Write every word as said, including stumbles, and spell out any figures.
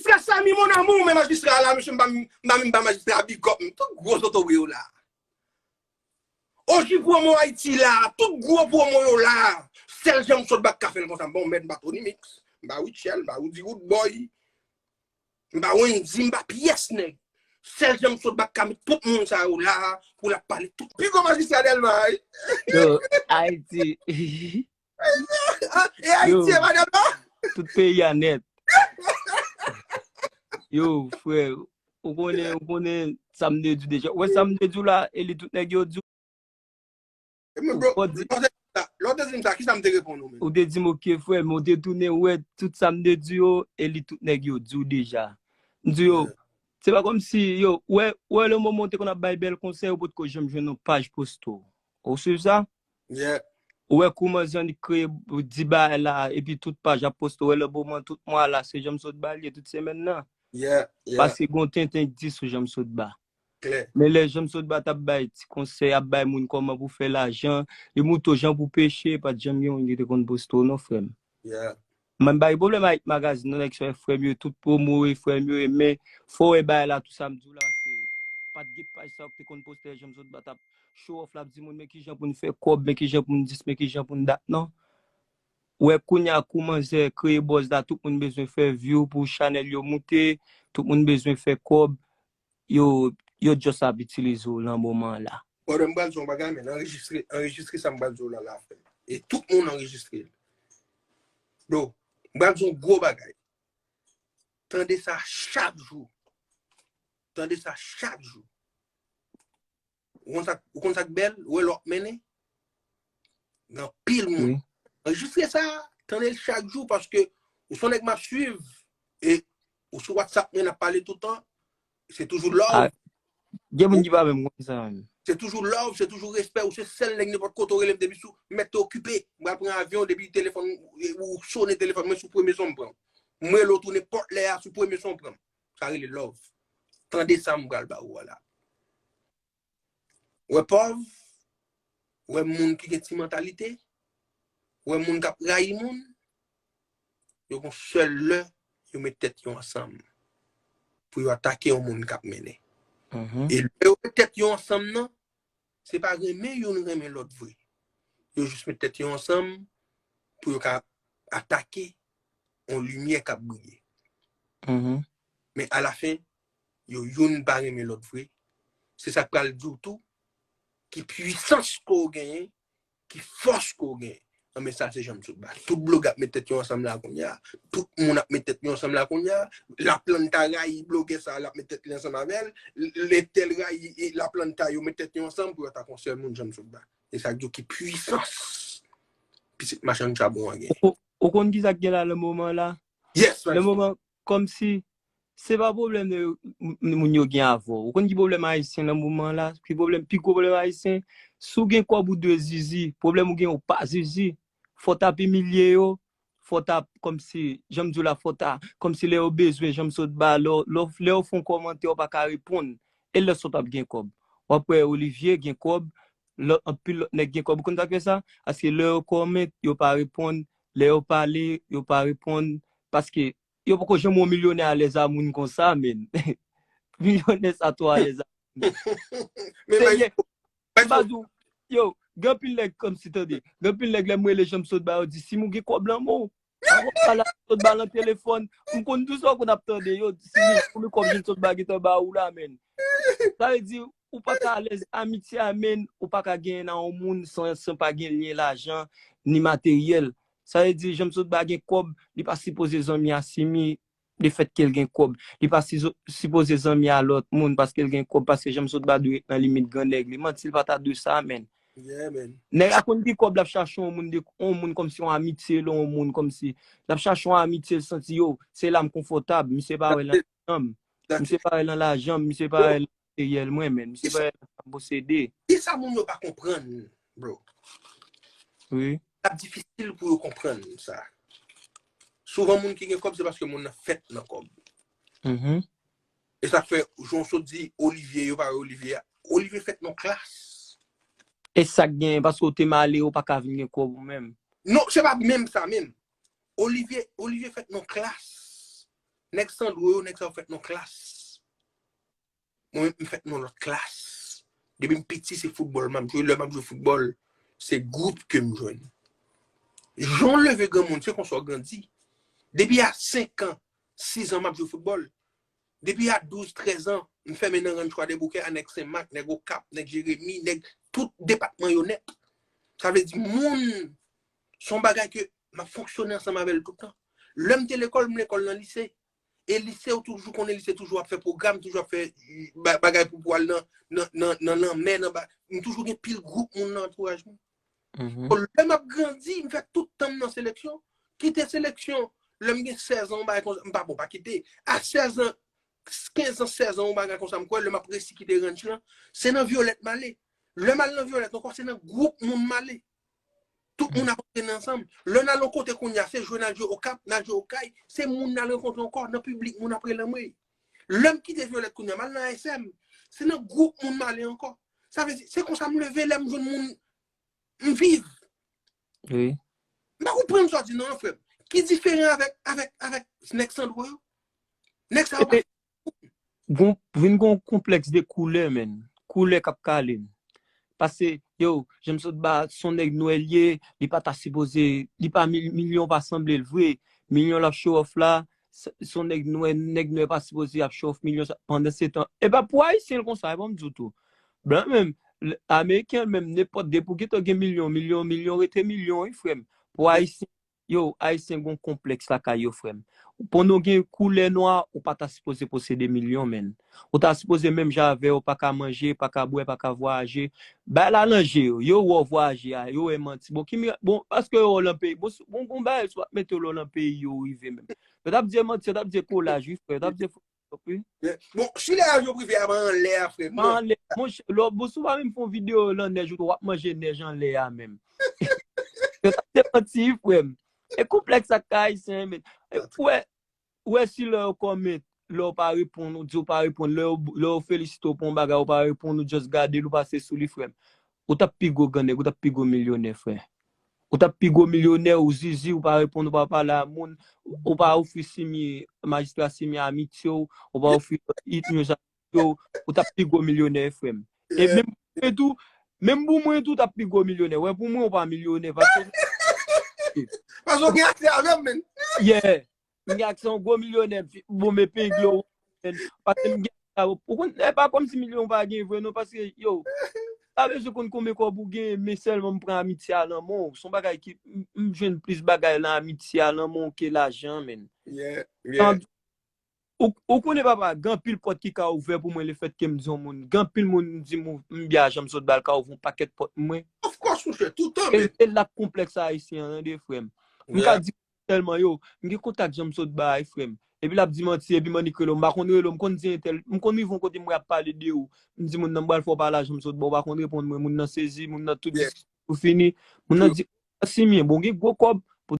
Kè Samy, mon amour, men majistra la, mesye, m pa m pa menm ba majistra big up, m tout gwo zotobre yo la. Oji pwomo Ayiti la, tout gwo pwomo yo la. Sèl jan m sot bak ka fè l konsa, m pa yon mèd, m pa Tony Mix, m pa Rutshelle, m pa Roody Roodboy, m pa Wendy, m pa pyès nèg. Sèl jan m sot bak ka met tout moun sa yo la pou l ap pale tout. Pi gwo majistra Dèlma, wi. Yo, Ayiti. E Ayiti, e pa Dèlma? Tout peyi a nèt. Yo, frè, ou konnen, ou konnen sa m te di w deja. Ou wè sa m te di w la, e li tout nèg yo di w. Lè w te di m sa, ki sa m te reponn ou menm? Ou te di m, ok, frè, men ou te tounen, ou wè tout sa m te di yo, e li tout nèg yo di w deja. M di yo, se pa kòmsi, yo, ou wè, ou wè le moman ou te konn ap bay bèl konsèy, ou potko janm jwenn yon paj poste w. Ou swiv sa? Yeah. Ou wè kouman Zannik kreye di bagay la, epi tout paj ap poste, ou wè le moman tout mwa la, se jan m sot ba l ye tout semèn nan. Yeah, yeah. Paske gon tenten k di sou jan m sot ba. Klè. Men lè jan m sot ba t ap bay ti konsèy, ap bay moun kòman pou fè lajan, li montre w jan pou peche, pa t janm gen yon ki te konn poste w non, frè m. Yeah. Mwen m pa gen pwoblèm avèk magazin non, nèg sa frè m yo, tout pwomo e frè m yo, men fò w wè bagay la, tout sa m di w la, se pa t gen paj sa yo ki te konn poste jan m sot ba t ap show off la, ap di moun men kijan pou n fè kòb, men kijan pou n dis, men kijan pou n dat non. Ou wè kounye a kou manzè kreye buzz la, tout moun bezwen fè view pou chanèl yo moute, tout moun bezwen fè kòb, yo, yo just ap itilize w lan moman an la. Brother, m pral di w yon bagay, men anrejistre, anrejistre sa m pral di w la, la, frè m. E tout moun anrejistre l. Bro, m pral di w yon gwo bagay. Tande sa chak jou. Tande sa chak jou. Ou konn sa, ou konn sa k bèl, ou wè lè w ap mennen. Gen anpil moun. Anrejistre sa, tande l chak jou, paske ou se yon nèg m ap swiv, e ou sou WhatsApp mwen, n ap pale toutan, se toujou love. Gen moun ki pa menm konn sa menm. Se toujou love, se toujou respè, ou se sèl nèg nenpòt kote ou rele m depi sou, m mèt te okipe, m pral pran avyon, depi telefòn, ou sonnen telefòn mwen, sou premye son m pran. M rele w tou nenpòt lè a, sou premye son m pran. Sa rele love. Tande sa m pral ba ou a la. Wè pòv, wè moun ki gen ti mantalite, wè moun k ap rayi moun, yo gon sèl lè yo met tèt yo ansanm pou yo atake yon moun k ap mennen. E lè yo met tèt yo ansanm nan, se pa renmen youn renmen lòt vre. Yo jis met tèt yo ansanm pou yo ka atake yon limyè k ap briye. Men alafen, yo youn pa renmen lòt vre. Se sa k pral di w tou ki pwisans ke w genyen, ki fòs ke w genyen. Anben sa se jan m sot ba. Tout blogè ap met tèt yo ansanm la kounye a. Tout moun ap met tèt yo ansanm la kounye a. Laplanta rayi blogè sa, l ap met tèt li ansanm avè l. Lentèl rayi Laplanta, yo met tèt yo ansanm pou yo atake yon sèl moun, jan m sot ba. E sa k di w ki pwisans pitit machann chabon an genyen. Ou konn ki sa k gen la nan moman la? Yes, nan moman, kòmsi se pa pwoblèm de moun yo gen avè w. Ou konn ki pwoblèm ayisyen nan moman la? Ki pwoblèm, pi gwo pwoblèm ayisyen? Si w gen kòb ou dwe zizi, pwoblèm ou gen ou pa zizi. Fò w t ap imilye yo, fò w t ap kòmsi, jan m di w la, fò w ta, kòmsi lè yo bezwen, jan m sot ba, lè yo fè yon kòmantè, ou pa ka reponn. E lè sa w t ap gen kòb? W ap wè Olivier gen kòb, lòt, anpil lòt nèg gen kòb. Ou konn sa k fè sa? Paske lè yo kòmante, yo pa reponn. Lè yo pale, yo pa reponn. Paske yo poko janm wè yon milyonè alèz a moun konsa, men. Milyonè sa twò alèz a moun. Serye. M pa di w, yo, gen anpil nèg kòmsi tande. Gen anpil nèg lè m rele jan m sot ba yo di, si m ou gen kòb lan men w. Avan pale sot ba lan telefòn. M konn tou sa w konn ap tande yo. Si m ou gen kòb jan m sot ba gentan ba ou la, men. Sa vle di, ou pa ka alèz, amitye a, men, ou pa ka genyen nan yon moun san, san pa gen lyen lajan, ni materyèl. Sa vle di, jan m sot ba gen kòb, li pa sipoze zanmi a Simi, lefètke l gen kòb. Li pa sipoze zanmi a lòt moun paske l gen kòb, paske jan m sot ba dwe ret nan limit grannèg li. Manti, l pa ta dwe sa, men. Nèg a konn gen kòb, l ap chache yon moun, yon moun kòmsi yon amitye, l yon moun kòmsi. L ap chache yon amitye, l santi, yo, se la m konfòtab, misye pa wè l nan janm. Misye pa wè l nan lajan m, misye pa wè l nan materyèl mwen, men. Misye pa wè l nan sa m posede. E sa moun yo pa konprann, bro. Wi. L ap difisil pou yo konprann sa. Souvan moun ki gen kòb, se paske moun nan fèt nan kòb. E sa k fè, jan w sot di Olivier, yo pa wè Olivier a. Olivier fèt nan klas. E sa k genyen, paske w te male, ou pa ka vin gen kòb ou menm. Non, se pa menm sa menm. Olivier, Olivier fèt nan klas. Nèg Sandro yo, nèg sa yo fèt nan klas. Mwen menm, m fèt nan lòt klas. Depi m piti, se foutbòl m ap jwe. Lè m ap jwe foutbòl, se gwoup ke m jwenn. Jan w leve granmoun, se konsa w grandi. Depi a senk an, sis an, m ap jwe foutbòl. Depi a douz, trèz an, m fèmen nan ranch Kwadèboukè a nèg Senmak, nèg Okap, nèg Jeremi, nèg tout depatman yo nèt. Sa vle di, moun, se yon bagay ke m ap fonksyone ansanm avè l tout tan. Lè m te lekòl, m lekòl nan lise. E lise, ou toujou konnen lise toujou ap fè pwogram, toujou ap fè ba- bagay pou, pou al nan, nan, nan, nan lanmè, nan ba- m toujou gen pil gwoup moun nan antouraj mwen. Bon, lè m ap grandi, m fè tout tan m nan seleksyon. Kite seleksyon, lè m gen sèz an, yon bagay konsa, m pa bon, pa kite. A sèz an, kenz an, sèz an, yon bagay konsa, m kwè, lè m ap resi kite ranch lan, se nan Vyolèt m ale. Lè m al nan Vyolèt ankò, se nan gwoup moun m ale. Tout moun ap antrene ansanm. Lè n al yon kote kounye a, se jwe n al jwe Okap, n al jwe Okay, se moun n al rankontre ankò, nan piblik moun ap rele anmwey. Lè m kite Vyolèt kounye a, m al nan A S M, se nan gwoup moun m ale ankò. Sa vle di, se konsa m leve, lè m jwenn moun, m viv. Wi. M pa konprann sa w di non, frè m. Ki diferan avèk, avèk, avèk nèg Sandro yo? Nèg sa yo pa Gon, vin gon konplèks de koulè, menn. Koulè k ap kale n. Paske, yo, jan m sot ba, se yon nèg nwè l ye, li pa ta sipoze, li pa mil- milyon pa sanble l vre. Milyon l ap show off la, se se yon nèg nwè, nèg nwè pa sipoze ap show off milyon sa. Pandan se tan, e pa pou Ayisyen l konsa, e ban m di w tou. Blan menm, l- Ameriken l menm, nenpòt depi w gentan gen milyon, milyon, milyon rete milyon, wi, frè m. Pou Ayisyen, yo, Ayisyen gon konplèks lakay yo, frè m. Pandan w gen koulè nwa, ou pa ta sipoze posede milyon, menn. Ou ta sipoze menm jan avè yo, pa ka manje, pa ka bwè, pa ka vwayaje. Bay la nan je yo. Yo wè w vwayaje a, yo wè manti. Bon, ki mi- bon, paske yo wè w lan peyi. Bon, si- bon, gon bagay, si w ap mete w lan peyi yo rive menm. Yo t ap di manti, yo t ap di kolaj, wi, frè. Yo t ap di wi. Bon, si lè avyon prive a pa anlè a, frè. Pa anlè. Monchè, lò, bon, si w pa menm fè yon videyo lan nèj, ou w ap manje nèj anlè a menm. Yo t ap di manti, wi, frè m. E konplèks sa k Ayisyen, menn. E, ou wè, ou wè si lè yo kòmante, lè w pa reponn, ou di w pa reponn, lè yo, lè yo felisite w pou yon bagay, ou pa reponn, ou just gade l, ou pase sou li, frè m. Ou t ap pi gwo grannèg, ou t ap pi gwo milyonè, frè. Ou t ap pi gwo milyonè, ou zizi, ou pa reponn, ou pa pale a moun, ou pa ofri Simi, majistra Simi amitye w, ou pa ofri It News amitye w, ou t ap pi gwo milyonè, frè m. E menm pou mwen tou, menm pou mwen tou, w t ap pi gwo milyonè. Wè, pou mwen, ou pa milyonè, paske Paske w gen aksè avè m, menn. Yeah. M gen aksè yon gwo milyonè, m fi- bon, men peng lo, menn. Paske m gen sa, ou konn, e pa kòmsi milyon pa gen vre, non, paske, yo, pa bezwen konn konbyen kòb ou gen, men sèlman m pran amitye a lan men w. Se yon bagay ki, m, m jwenn plis bagay lan amitye a lan men w ke lajan, menn. Yeah, Sa yeah. m di, ou, ou konnen, papa, gen anpil pòt ki ka ouvè pou mwen, lefètke m di yon moun. Gen anpil moun m di m, m byen a jan m sot ba l ka ouvè yon pakèt pòt mwen. Of course, monchè, toutan, E, menn. e la konplèks ayisyen an, tande, frè m. M ka Yeah. di tèlman yo, m gen kontak jan m sot ba a, frè m. Epi l ap di manti, epi m annik rele w, m pa konn rele w, m konn di entèl, m konn rive yon kote m wè y ap pale de ou. M di moun nan m pral fè w pale a jan m sot ba w, ou pa konn reponn mwen, moun nan sezi, moun nan tout Yeah. diskisyon fini. Moun nan di, "Simi, bon, gen gwo kòb,